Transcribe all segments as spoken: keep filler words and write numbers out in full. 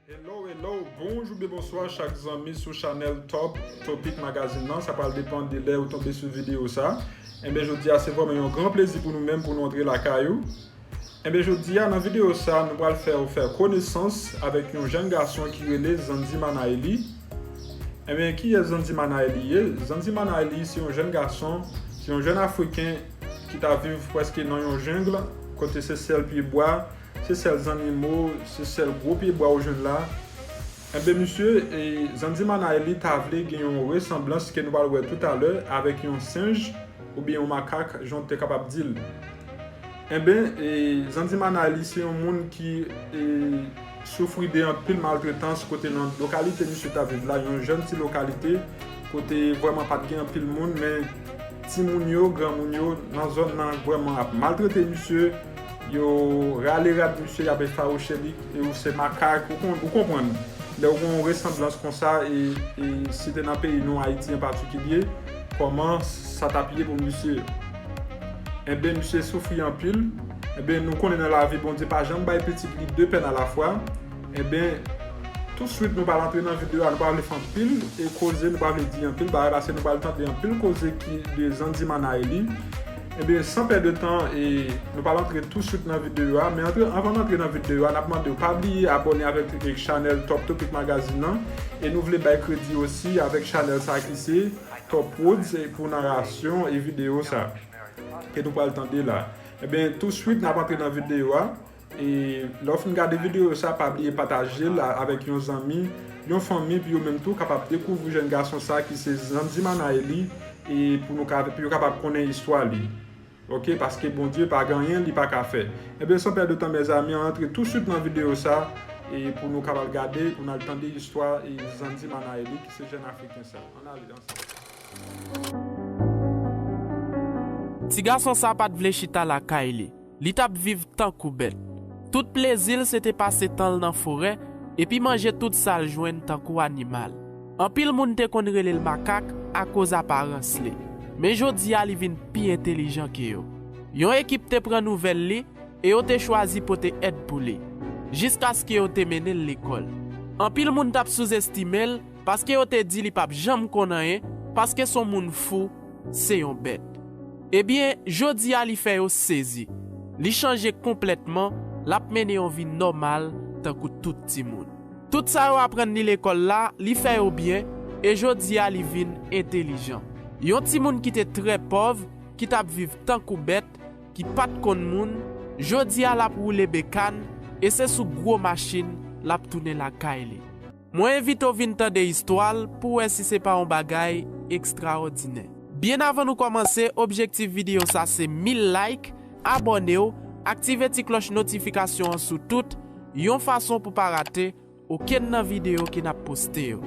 Hello, hello, bonjou oubyen bonswa chak zanmi sou chanèl Top Topic Magazine nan. Sa pral depann de lè ou tonbe sou videyo sa. Enben, jodi a, se vrèman yon gran plezi pou nou menm pou nou antre lakay ou. Enben, jodi a, nan videyo sa, nou pral fè ou fè konesans avèk yon jèn gason ki rele Zandy Manaely. Enben, kiyès Zandy Manaely ye? Zandy Manaely se yon jèn gason, se yon jèn Afriken ki ta viv prèske nan yon jeng, kote se sèl pyebwa, se sèl zannimo, se sèl gwo pyebwa ou jwenn la. Enben, misye, e, Zandy Manaely ta vle gen yon resanblans ke nou pral wè toutalè avèk yon senj oubyen yon makak, jan w te kapab di l. Enben, e, Zandy Manaely se yon moun ki, e, soufri de anpil maltretans kote nan lokalite misye ta viv la, yon jèn ti lokalite kote vrèman pa t gen anpil moun, men timoun yo, granmoun yo, nan zòn nan vrèman ap maltrete misye, yo rale rad misye, y ap efawouche li, e ou se makak, ou kon-, ou konprann. Lè w gen yon resanblans konsa, e, e si te nan peyi nou, Ayiti an patikilye, kòman sa t ap ye pou misye? Enben, misye soufri anpil. Enben, nou konnen nan lavi, Bondye pa janm bay pitit li de pèn alafwa. Enben, touswit nou pral antre nan videyo a, nou pa vle fè anpil e koze, nou pa vle di anpil bagay, paske nou pral tande anpil koze ki de Zandy Manaely. Enben, san pèdi tan, e nou pral antre touswit nan videyo a. Men antre, anvan n antre nan videyo a, n ap mande w pa bliye abòne avèk, e, chanèl Top Topic Magazine nan. E nou vle bay kredi osi avèk chanèl sa ki se Top Roads, e, pou narasyon e videyo sa ke nou pral tande la. Enben, touswit n ap antre nan videyo a. E lè w fin gade videyo sa, pa bliye pataje l a-, avèk yon zanmi, yon fanmi, pou yo menm tou kapab dekouvri jèn gason sa ki se Zandy Manaely, e pou nou ka, pou yo kapab konnen istwa li. Oke, paske Bondye pa gen anyen li pa ka fè. Enben, san pèdi tan, mezanmi, ann antre touswit nan videyo sa, e pou nou kapab gade, pou n al tande istwa, e Zandy Manaely, ki se jèn Afriken sa. Ann ale ansanm. Ti gason sa pa t vle chita lakay li. Li t ap viv tankou bèt. Tout plezi l se te pase tan l nan forè, epi manje tout sa l jwenn tankou animal. Anpil moun te konn rele l makak akoz aparans li. Men jodi a li vin pi entelijan ke yo. Yon ekip te pran nouvèl li e yo te chwazi pote èd pou li, jiskaske yo te mennen l lekòl. Anpil moun t ap souzestime l, paske yo te di li p ap janm konn anyen, paske s on moun fou, se yon bèt. Ebyen, jodi a li fè yo sezi. Li chanje konplètman, l ap mennen yon vi nòmal tankou tout timoun. Tout sa yo aprann li lekòl la, li fè yo byen, e jodi a li vin entelijan. Yon timoun ki te trè pòv, ki t ap viv tankou bèt, ki pa t konn moun, jodi a l ap woule bekàn, e se sou gwo machin l ap tounen lakay li. Mwen envite w vin tande istwa l pou w wè si se pa yon bagay ekstraòdinè. Byen avan nou kòmanse, objektif videyo sa se mil like, abòne w, aktive ti klòch notifikasyon an sou tout, yon fason pou pa rate okenn nan videyo ke n ap poste yo.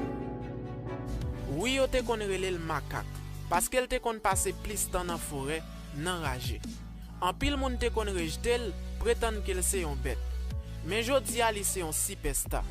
Wi, yo te konn rele l makak, paske l te konn pase plis tan nan forè, nan raje. Anpil moun te konn rejte l, pretann ke l se yon bèt. Men jodi a, li se yon sipèsta.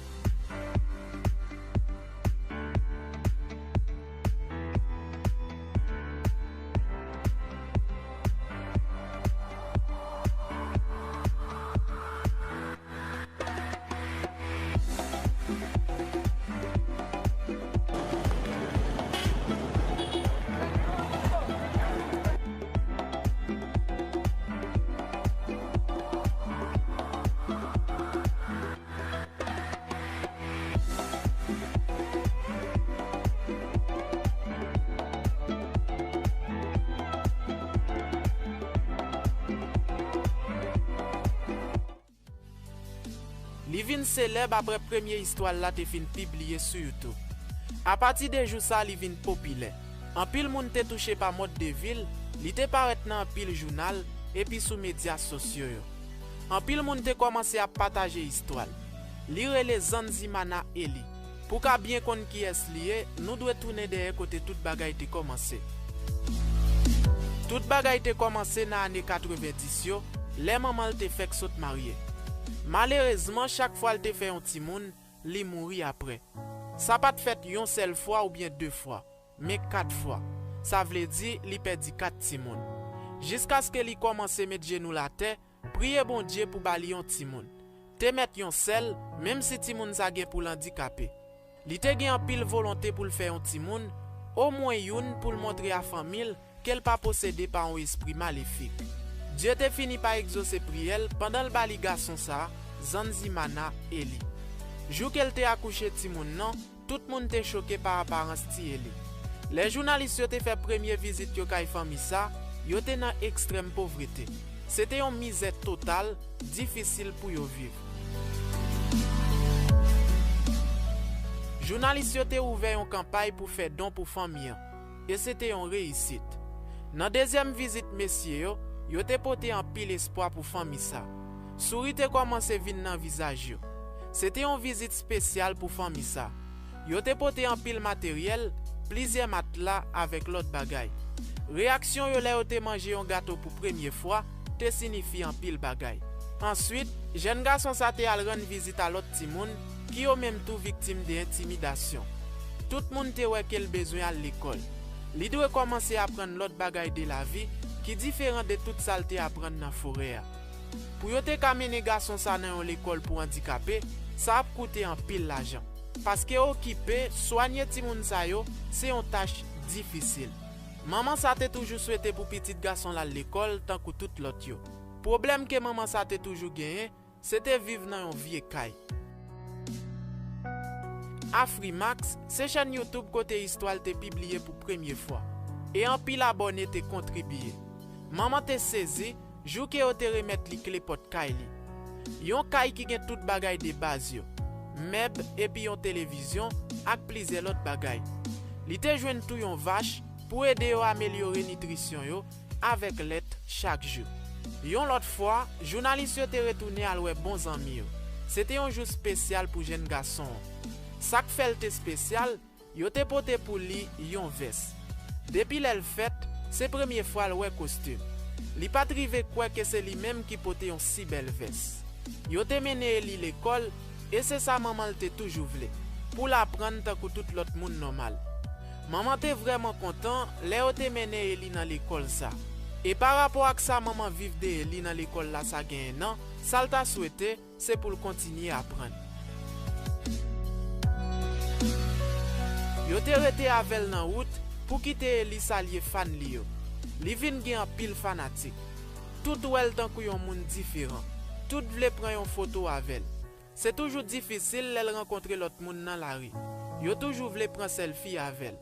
Li vin selèb apre premye istwa l la te fin pibliye sou YouTube. Apati de jou sa, li vin popilè. Anpil moun te touche pa mòd de vi l, li te parèt nan anpil jounal epi sou medya sosyo yo. Anpil moun te kòmanse ap pataje istwa l. Li rele Zanzimana Eli. Pou ka byen konn kiyès li ye, nou dwe tounen dèyè kote tout bagay te kòmanse. Tout bagay te kòmanse nan ane katrevenndis yo, lè manman l te fèk sot marye. Malerezman, chak fwa l te fè yon timoun, li mouri apre. Sa pa t fèt yon sèl fwa oubyen de fwa, men kat fwa. Sa vle di, li pèdi kat timoun. Jiskaske li kòmanse met jenou l atè, priye Bondye pou ba li yon timoun. te mèt yon sèl, menm si timoun sa gen pou l andikape. Li te gen anpil volonte pou l fè yon timoun, omwen youn pou l montre a fanmi l ke l pa posede pa yon espri malefik. Dye te fini pa egzose priyè l pandan l ba li gason sa a, Zanzimana Eli. Jou ke l te akouche timoun nan, tout moun te choke pa aparans ti Eli. Lè jounalis yo te fè premye vizit yo kay fanmi sa, yo te nan ekstrèm povrete. Se te yon mizè total, difisil pou yo viv. Jounalis yo te ouvè yon kanpay pou fè don pou fanmi an, e se te yon reyisit. Nan dezyèm vizit mesye yo, yo te pote anpil espwa pou fanmi sa. Souri te kòmanse vin nan vizaj yo. Se te yon vizit espesyal pou fanmi sa. Yo te pote anpil materyèl, plizyè matla avèk lòt bagay. Reyaksyon yo lè yo te manje yon gato pou premye fwa te siyifi anpil bagay. Answit, jèn gason sa te al rann vizit a lòt timoun ki yo menm tou viktim de entimidasyon. Tout moun te wè ke l bezwen al lekòl. Li dwe kòmanse aprann lòt bagay de lavi ki diferan de tout sa l te aprann nan forè a. Pou yo te ka mennen gason sa nan yon lekòl pou andikape, sa ap koute anpil lajan. Paske okipe, swanye timoun sa yo, se yon tach difisil. Manman sa te toujou swete pou pitit gason l al lekòl tankou tout lòt yo. Pwoblèm ke manman sa te toujou genyen, se te viv nan yon vye kay. Afrimax se chèn YouTube kote istwa l te pibliye pou premye fwa, e anpil abòne te kontribye. Manman te sezi jou ke yo te remèt li kle pòt kay li. Yon kay ki gen tout bagay de baz yo, mèb epi yon televizyon ak plizyè lòt bagay. Li te jwenn tou yon vach pou ede yo amelyore nitrisyon yo avèk lèt chak jou. Yon lòt fwa, jounalis yo te retounen al wè bon zanmi yo. Se te yon jou espesyal pou jèn gason an. Sa k fè l te espesyal, yo te pote pou li yon vès. Depi lè l fèt, se premye fwa l wè kostim. Li pa t rive kwè ke se li menm ki pote yon si bèl vès. Yo te mennen Eli lekòl, e se sa manman l te toujou vle, pou l aprann tankou tout lòt moun nòmal. Manman te vrèman kontan lè yo te mennen Eli nan lekòl sa. E parapò ak sa manman viv de Eli nan lekòl la sa gen ennan, sa l ta swete, se pou l kontinye aprann. Yo te rete avè l nan wout pou kite Eli salye fan li yo. Li vin gen anpil fanatik. Tout wè l tankou yon moun diferan. Tout vle pran yon foto avè l. Se toujou difisil lè l rankontre lòt moun nan lari. Yo toujou vle pran sèlfi avè l.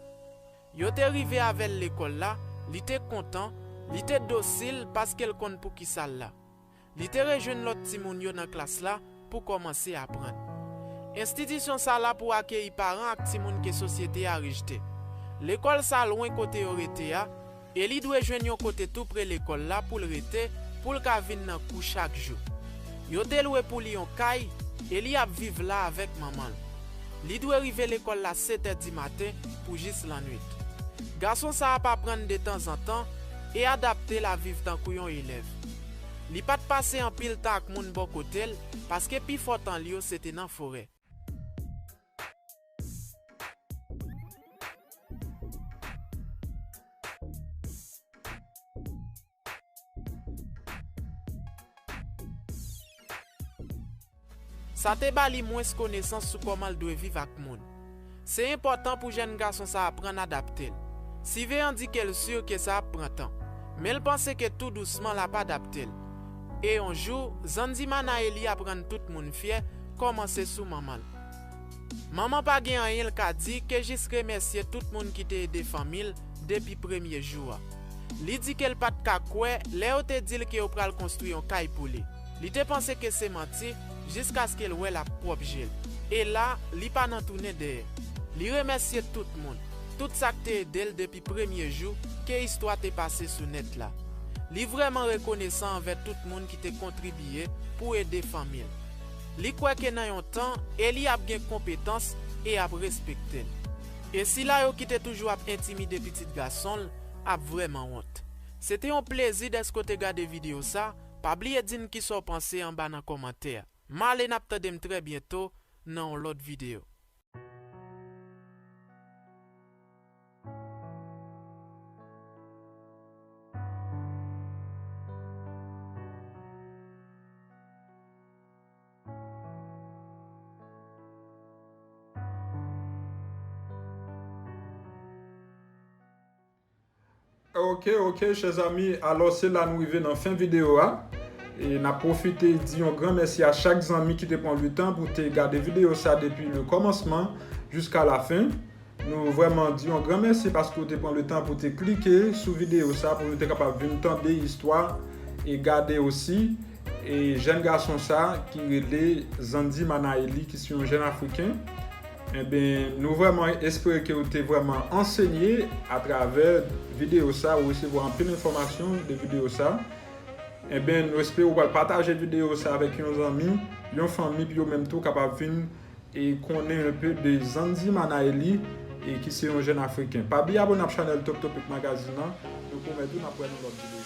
Yo te rive avè l lekòl la, li te kontan, li te dosil paske l konn poukisa l la. Li te rejwenn lòt timoun yo nan klas la pou kòmanse aprann. Enstitisyon sa la pou akeyi paran ak timoun ke sosyete a rejte. Lekòl sa lwen kote yo rete a, e li dwe jwenn yon kote tou pre lekòl la pou l rete, pou l ka vin nan kou chak jou. Yo te lwe pou li yon kay, e li ap viv la avèk manman l. Li dwe rive lekòl la sèt è dimaten pou jis lannwit. Gason sa ap aprann detanzantan e adapte l a viv tankou yon elèv. Li pa t pase anpil tan ak moun bò kote l, paske pifò tan li yo se te nan forè. Sa te ba li mwens konesans sou kòman l dwe viv ak moun. Se enpòtan pou jèn gason sa aprann adapte l. Siveyan di ke l si ke sa ap pran tan, men l panse ke tou dousman l ap adapte l. E yon jou, Zanzimana Eli aprann tout moun fyè, kòmanse sou manman l. Manman pa gen anyen l ka di ke jis remèsye tout moun ki te ede fanmi l depi premye jou a. Li di ke l pa t ka kwè lè yo te di l ke yo pral konstwi yon kay pou li. Li te panse ke se manti jiskaske l wè l ak pwòp je l. E la, li pa nan tounen dèyè. Li remèsye tout moun, tout sa k te ede l depi premye jou ke istwa te pase sou nèt la. Li vrèman rekonesan anvè tout moun ki te kontribiye pou ede fanmi l. Li kwè ke nan yon tan, Eli ap gen konpetans e ap respekte l. E sila yo ki te toujou ap entimide pitit gason l ap vrèman wont. Se te yon plezi dèske w te gade videyo sa, pa bliye di m kisa w panse anba nan kòmantè a. M ale, n ap tande m trè byento nan yon lòt videyo. Ok, ok, chè zanmi, alò se la nou rive nan fen videyo a. E n ap pwofite di yon gran mèsi a chak zanmi ki te pran le tan pou te gade videyo sa depi le kòmansman jiska la fen. Nou vrèman di yon gran mèsi paske w te pran le tan pou te klike sou videyo sa pou nou te kapab vin tande istwa e gade osi e jèn gason sa ki rele Zandy Manaeli ki se yon jèn Afriken. Enben, nou vrèman espere ke w te vrèman ansenye atravè videyo sa, ou resevwa anpil enfòmasyon de videyo sa. Enben, nou espere w pral pataje videyo sa avèk yon zanmi, yon fanmi, pou yo menm tou kapab vin e konnen un peu de Zandy Manaeli e ki se yon jèn Afriken. Pa bliye abòne ak chanèl Top Topic Magazine nan. Nou pwomèt ou n ap wè nan lòt videyo.